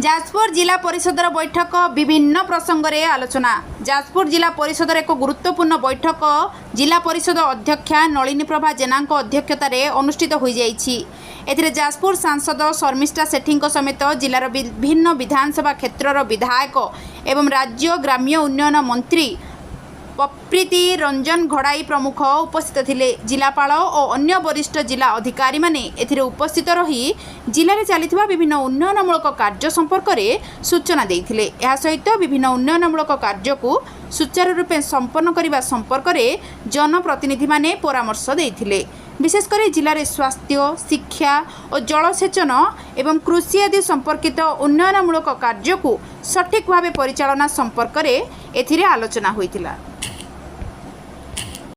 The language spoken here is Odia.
ଯାଜପୁର ଜିଲ୍ଲା ପରିଷଦର ବୈଠକ, ବିଭିନ୍ନ ପ୍ରସଙ୍ଗରେ ଆଲୋଚନା। ଯାଜପୁର ଜିଲ୍ଲା ପରିଷଦର ଏକ ଗୁରୁତ୍ୱପୂର୍ଣ୍ଣ ବୈଠକ ଜିଲ୍ଲା ପରିଷଦ ଅଧ୍ୟକ୍ଷା ନଳିନୀ ପ୍ରଭା ଜେନାଙ୍କ ଅଧ୍ୟକ୍ଷତାରେ ଅନୁଷ୍ଠିତ ହୋଇଯାଇଛି। ଏଥିରେ ଯାଜପୁର ସାଂସଦ ଶର୍ମିଷ୍ଠା ସେଠୀଙ୍କ ସମେତ ଜିଲ୍ଲାର ବିଭିନ୍ନ ବିଧାନସଭା କ୍ଷେତ୍ରର ବିଧାୟକ ଏବଂ ରାଜ୍ୟ ଗ୍ରାମ୍ୟ ଉନ୍ନୟନ ମନ୍ତ୍ରୀ ପ୍ରବୀପ୍ତ ରଞ୍ଜନ ଘଡ଼ାଇ ପ୍ରମୁଖ ଉପସ୍ଥିତ ଥିଲେ। ଜିଲ୍ଲାପାଳ ଓ ଅନ୍ୟ ବରିଷ୍ଠ ଜିଲ୍ଲା ଅଧିକାରୀମାନେ ଏଥିରେ ଉପସ୍ଥିତ ରହି ଜିଲ୍ଲାରେ ଚାଲିଥିବା ବିଭିନ୍ନ ଉନ୍ନୟନମୂଳକ କାର୍ଯ୍ୟ ସମ୍ପର୍କରେ ସୂଚନା ଦେଇଥିଲେ। ଏହା ସହିତ ବିଭିନ୍ନ ଉନ୍ନୟନମୂଳକ କାର୍ଯ୍ୟକୁ ସୁଚାରୁ ରୂପେ ସମ୍ପନ୍ନ କରିବା ସମ୍ପର୍କରେ ଜନପ୍ରତିନିଧିମାନେ ପରାମର୍ଶ ଦେଇଥିଲେ। ବିଶେଷ କରି ଜିଲ୍ଲାରେ ସ୍ୱାସ୍ଥ୍ୟ, ଶିକ୍ଷା ଓ ଜଳସେଚନ ଏବଂ କୃଷି ଆଦି ସମ୍ପର୍କିତ ଉନ୍ନୟନମୂଳକ କାର୍ଯ୍ୟକୁ ସଠିକ୍ ଭାବେ ପରିଚାଳନା ସମ୍ପର୍କରେ ଏଥିରେ ଆଲୋଚନା ହୋଇଥିଲା।